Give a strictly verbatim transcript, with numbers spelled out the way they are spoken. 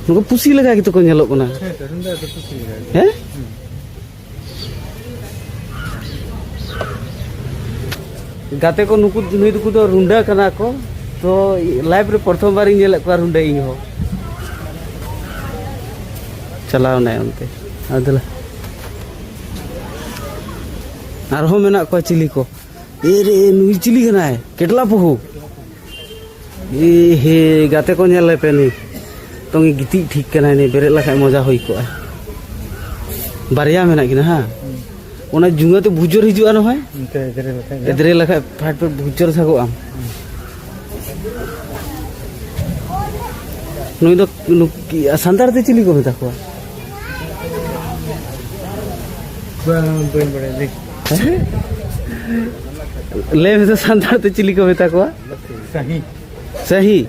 ᱱᱩᱠᱩ ᱯᱩᱥᱤ ᱞᱮᱠᱟ ᱜᱮᱛᱚ ᱠᱚ ᱧᱮᱞᱚᱜ ᱠᱟᱱᱟ᱾ ᱦᱮᱸ, ᱛᱚ, ᱨᱩᱸᱰᱟᱹ ᱫᱚ ᱯᱩᱥᱤ ᱞᱮᱠᱟ ᱜᱮ᱾ ᱦᱮᱸ? ᱜᱟᱛᱮ ᱠᱚ, ᱱᱩᱠᱩ, ᱱᱩᱭ ᱫᱚᱠᱚ ᱫᱚ ᱨᱩᱸᱰᱟᱹ ᱠᱟᱱᱟ ᱠᱚ᱾ ᱛᱚ, life ᱨᱮ ᱯᱨᱚᱛᱷᱚᱢ ᱵᱟᱨᱤᱧ ᱧᱮᱞᱮᱫ ᱠᱚᱣᱟ ᱨᱩᱸᱰᱟᱹ ᱤᱧ ᱦᱚᱸ᱾ ᱪᱟᱞᱟᱣ ᱮᱱᱟᱭ ᱚᱱᱛᱮ᱾ ᱟᱫᱚ ᱞᱮ-, ᱟᱨᱦᱚᱸ ᱢᱮᱱᱟᱜ ᱠᱚᱣᱟ ᱪᱤᱞᱤ ᱠᱚ᱾ ᱮ ᱨᱮ, ᱱᱩᱭ ᱪᱤᱞᱤ ᱠᱟᱱᱟᱭ? ᱠᱮᱴᱞᱟ ᱯᱩᱦᱩ᱾ ᱮ ᱦᱮ, ᱜᱟᱛᱮ ᱠᱚ ᱧᱮᱞ ᱞᱮᱯᱮ ᱱᱩᱭ᱾ ᱛᱚᱝ ᱜᱤᱛᱤᱡ ᱴᱷᱤᱠ ᱠᱟᱱᱟᱭ ᱱᱩᱭ, ᱵᱮᱨᱮᱫ ᱞᱮᱠᱷᱟᱡ ᱢᱚᱡᱟ ᱦᱩᱭ ᱠᱚᱜᱼᱟ᱾ ᱵᱟᱨᱭᱟ ᱢᱮᱱᱟᱜ ᱠᱤᱱᱟ, ᱦᱮᱸ? ᱚᱱᱟ ᱡᱩᱸᱜᱟᱹ ᱛᱮ ᱵᱷᱩᱡᱚᱨ ᱦᱤᱡᱩᱜᱼᱟ ᱱᱚᱜᱼᱚᱭ᱾ ᱤᱱᱠᱟᱹ ᱮᱫᱽᱨᱮ ᱞᱮᱠᱷᱟᱡ ᱜᱮ᱾ ᱮᱫᱽᱨᱮ ᱞᱮᱠᱷᱟᱡ ᱯᱷᱟᱴ ᱯᱷᱩᱴ ᱵᱷᱩᱡᱚᱨ ᱥᱟᱜᱚᱜ ᱟᱢ᱾ ᱱᱩᱭ ᱫᱚ ᱱᱩᱠ-, ᱥᱟᱱᱛᱟᱲ ᱛᱮ ᱪᱤᱞᱤ ᱠᱚ ᱢᱮᱛᱟ ᱠᱚᱣᱟ? ᱵᱟᱝ, ᱵᱟᱹᱧ ᱵᱟᱲᱟᱭᱟ ᱫᱮ᱾ ᱞᱟᱹᱭ ᱢᱮᱥᱮ, ᱥᱟᱱᱛᱟᱲ ᱛᱮ ᱪᱤᱞᱤ ᱠᱚ ᱢᱮᱛᱟ ᱠᱚᱣᱟ? ᱥᱟᱹᱦᱤ᱾ ᱥᱟᱹᱦᱤ᱾